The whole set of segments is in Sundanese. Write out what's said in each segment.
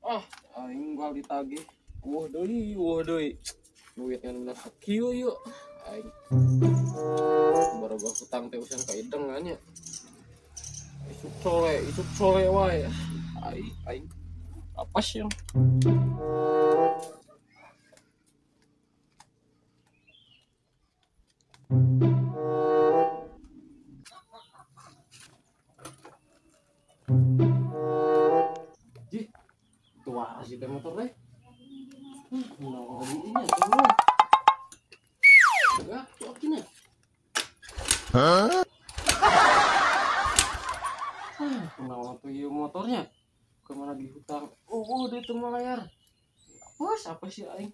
Ah, aing gua ditagih. Wah deui, wah deui. Duit ngan bener kieu yeuh. Aing. Baru gua hutang teh usan ka ideng nya. Isuk sore wae. Aing aing. Apa sih? Jih, tua sih teh motor teh. Nah, ini tuh. Enggak, tuh akina. Hah? Kunaon tuh ieu motornya? Kemana di hutang? Oh, dia teu layar. Apa sih aing?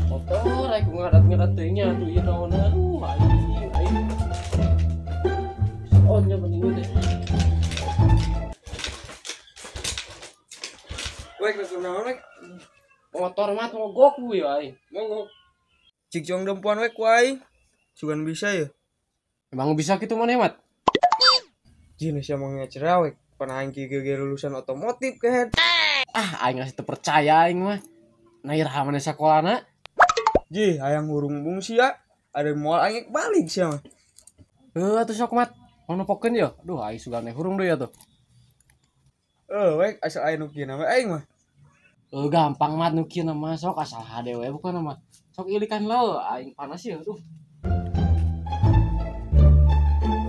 Motor aing ngadat-ngadat teh nya tuh ieu naon aduh aing aing. Oh, nya mending teh. Wek kunaon wek? Motor mah mogok we aing. Mogok. Cik jong dempuan wek ku aing. Sugan bisa ya? Emang bisa gitu mana mat? Jin sia mah ngecera wek. Pan aing kieu ge lulusan otomotif kehed. Ah, aing masih teu percaya aing mah. Nah, iraha maneh sakolana? Jih, hayang hurung bung sia. Ada moal aing balik sia mah. Heuh atuh sok mat. Ono pokeun ya? Aduh, aing sugan hurung deui atuh. Wek asal aing nu kieu we aing mah. Gampang mat nu kieu mah sok asal hade we bukan mah. Sok ilikan lo, aing panas ya tuh.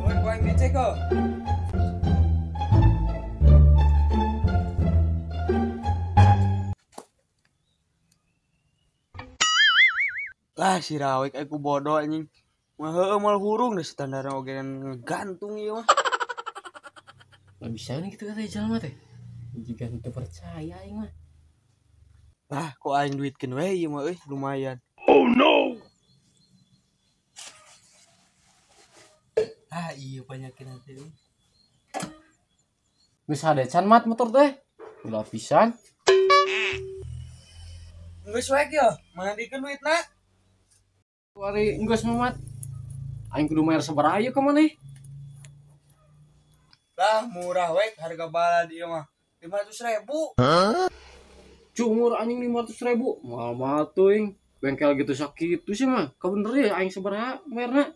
Wek aing dicek kok. Lah si Rawek aku bodoh anjing. Mah heueuh moal hurung deh standarna oge ngegantung ieu mah. Lah bisa nih gitu kata jelema teh. Jika teu percaya aing mah. Lah kok aing duitkeun we ieu mah euy lumayan. Oh no. Ah iya banyakin nanti. Geus hade can mat motor teh. Gila pisan. Geus wek yo, mandikeun duitna. Ari geus mat. Aing kudu bayar sabaraha ieu ka maneh? Lah murah wek harga balad ieu mah. 500.000. Hah? Cumur anjing 500.000. Mahal-mahal teuing. Bengkel gitu sakitu sih mah. Kabener ya aing sabaraha bayarna?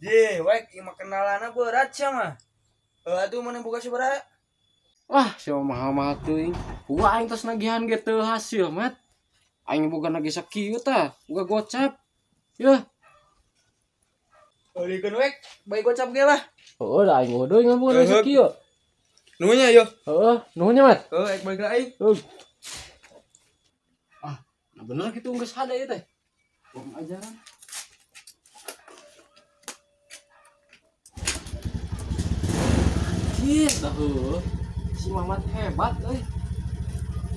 Jih, wek ieu mah kenalanna berat sia mah. Heuh atuh maneh boga sabaraha? Wah, sia mahal-mahal teuing. Gua aing tos nagihan ge teu hasil, mat. Aing boga nagih sakieu tah, boga gocap. Yeuh. Beulikeun wek, bae gocap ge lah. Heuh, da aing bodoh ngan boga sakieu. Nuhun nya yo. Heeh, nuhun nya, Mat. Heuh, ek balik aing. Heuh. Ah, nah bener kitu geus hade ieu teh. Kurang ajaran. Anjir, dah heuh. Si Mamat hebat euy.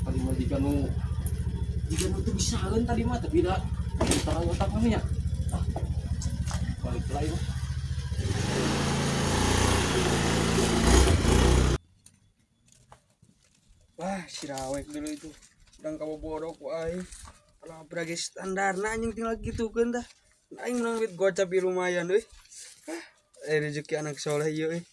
Tadi mah jiga nu teu bisaeun tadi mah tapi da pintar otak mah nya. Ah. Balik lagi mah. Wah, si Rawek dulu itu. Sedang kamu bodoh ku aing. Kalau berage standarna anjing tinggal gitukeun tah. Aing menang duit gocap ieu lumayan euy. Ah, rezeki anak soleh ieu euy.